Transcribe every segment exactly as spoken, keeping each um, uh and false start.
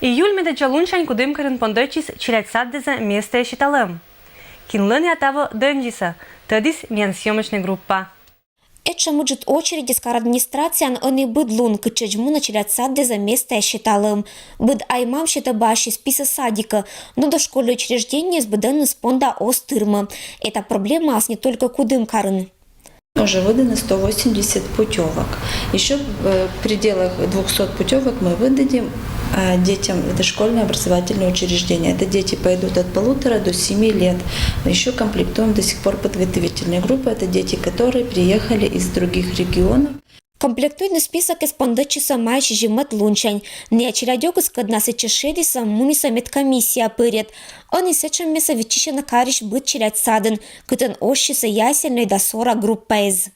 Июль медодза лунсянь Кудымкарын пондӧдчис челядь саддызӧ местаэз сеталӧм. Кинлӧн я таво дӧндзисӧ, тӧдіс миян съёмочнӧй группа. Этшӧм ыджыд очередьыс кар администрацияын ӧні быд лун, кытчӧдз мунӧ челядь саддызӧ местаэз сеталӧм. Быд ай-мам сетӧ баасьыс писӧ садикӧ, но дошкольнӧй учреждениеыс быдӧнныс понда оз тырмы. Эта проблемаыс не только Кудымкарын. Уже выдано сто восемьдесят путевок. Еще в пределах двухсот путевок мы выдадим а, детям в дошкольное образовательное учреждение. Это дети пойдут от полутора до семи лет. Еще комплектуем до сих пор подготовительные группы. Это дети, которые приехали из других регионов. Комплектуйтны списокӧс пондӧдчисӧ май сизимӧд лунсянь. Найӧ челядьӧгыс, кӧднас сэтчӧ шедісӧ, мунісӧ медкомиссия пырӧд. Ӧні сэтшӧм места виччысьӧны карысь быд челядь садын, кытӧн ӧшсьӧ ясельнӧй да сора группаэз.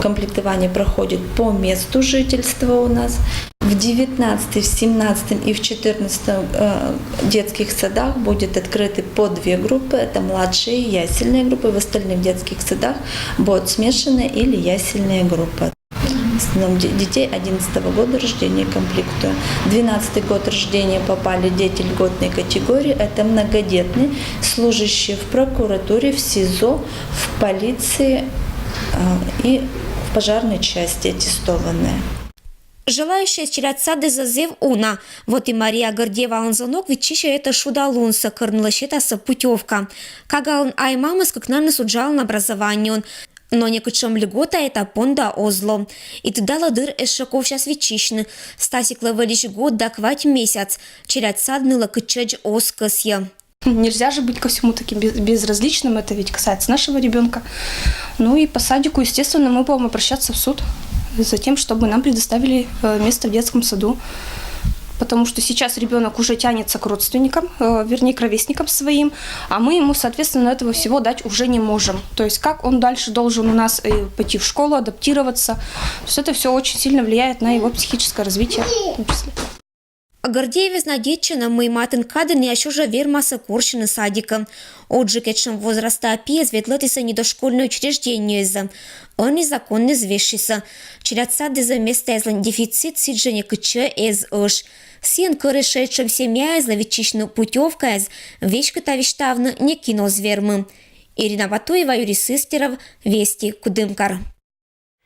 Комплектование проходит по месту жительства у нас. В девятнадцатом, в семнадцатом и в четырнадцатом э, детских садах будет открыты по две группы. Это младшие ясельные группы. В остальных детских садах будут смешанные или ясельные группы. В основном де- детей одиннадцатого года рождения комплектуем. Двенадцатый год рождения попали дети льготной категории. Это многодетные, служащие в прокуратуре, в СИЗО, в полиции э, и в пожарной части аттестованные. Желающӧйяс челядь саддызӧ зэв уна. Вот и Мария Гордеевалӧн зонок виччысьӧ этӧ шуда лунсӧ, кӧр нылӧ сетасӧ путёвка. Кагалӧн ай-мамыс кыкнанныс уджалӧны образованиеын. Но некутшӧм льгота эта понда оз ло. И тыдалӧ, дыр, эз шӧковсяс виччысьны. Стасиклы вӧлись год да квайт месяц. Челядь сад нылӧ кытчӧдз оз кӧсйӧ. Нельзя же быть ко всему таким без- безразличным, это ведь касается нашего ребенка. Ну и по садику, естественно, мы будем обращаться в суд за тем, чтобы нам предоставили э, место в детском саду. Потому что сейчас ребенок уже тянется к родственникам, э, вернее, к ровесникам своим, а мы ему, соответственно, этого всего дать уже не можем. То есть как он дальше должен у нас э, пойти в школу, адаптироваться. То есть это все очень сильно влияет на его психическое развитие в том числе. Гордеевъяс надейтчӧны, мый матын кадын найӧ сюрӧ вермасны корсьны садикӧ. Оджык этшӧм возраста пиӧс ветлӧдісны дошкольнӧй учреждениеӧ. Ӧні законыс вежсис: челядь саддызӧ местаэзлӧн дефицит сідзжӧ некытчӧ эз ӧш. Сійӧн кӧрыс этшӧм семьяэзлы виччысьны путёвкаэз веськыда висьтавны некин оз вермы. Ирина Батуева, Юрий Сыстеров, «Вести», Кудымкар.